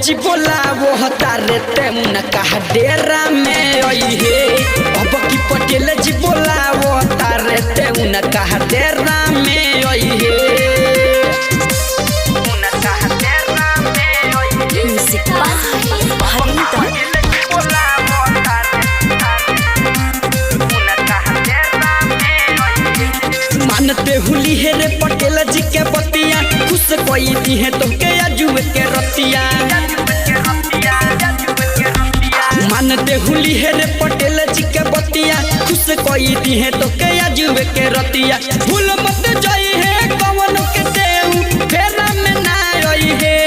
जी बोलावो तारे ते उनका डेरा में आई हे। अब की पटेल जी बोलावो तारे ते उनका डेरा में आई हे। Music by Harinder. मानते हुली हे रे पटेल जी के बतिया, खुश कोई दी है तो के अजुए के रतिया। मानते हुली हे रे पटेल जी के बतिया, खुश कोई दी है तो के अजुए के रतिया। भूल मत जाई है कवन के देऊ फेरा में ना आई हे।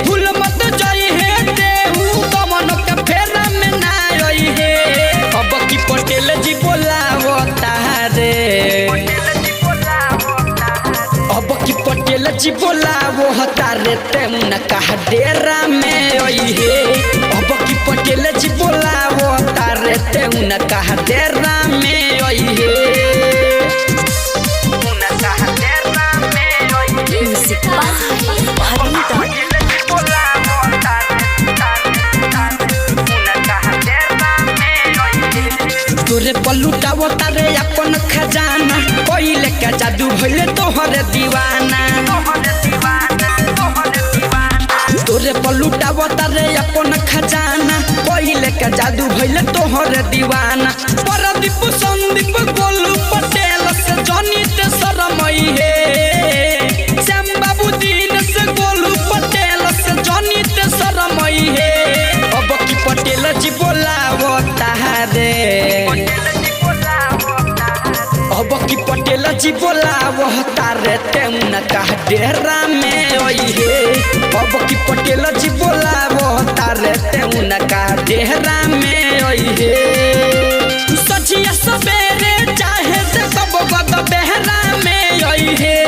भूल मत जाई है देऊ कवन के फेरा में ना आई हे। अब की पटेल जी बोलावो तारे, अब की पटेल जी बोलावो तारे ते उनका डेरा में आई हे। अब की पटेल जी बोलावो तारे ते उनका डेरा में आई हे। Music by Harinder. तोरे पलुटावो तारे अपन खजाना, पहिले के जादू भइले तोहरे दीवाना। तोरे पलुटावो तारे अपन खजाना, पहिले के जादू भइले तोहरे दीवाना। परदीप संदीप गोलू पटेल से जनित शरमई हे। श्याम बाबू दीन से गोलू पटेल से जनित शरमई हे। अब की पटेल जी बोलावो तारे, अब की पटेल जी बोलावो तारे ते उनका डेरा में आई हे। अब की पटेल जी बोलावो तारे ते उनका डेरा में आई हे। सझिया सवेरे चाहे ते कब बद बेहरा में आई हे।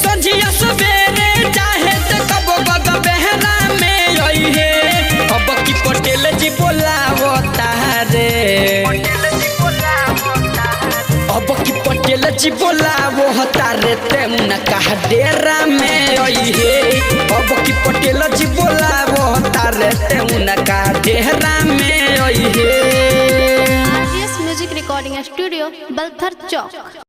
सझिया सवेरे चाहे ते कब बद बेहरा में आई हे। अब की पटेल जी बोलावो तारे, अब की पटेल जी बोलावो तारे ते उनका डेरा में आई हे। अब की पटेल जी बोलावो तारे ते उनका डेरा में आई हे। RGS music recording studio, Balthar Chowk.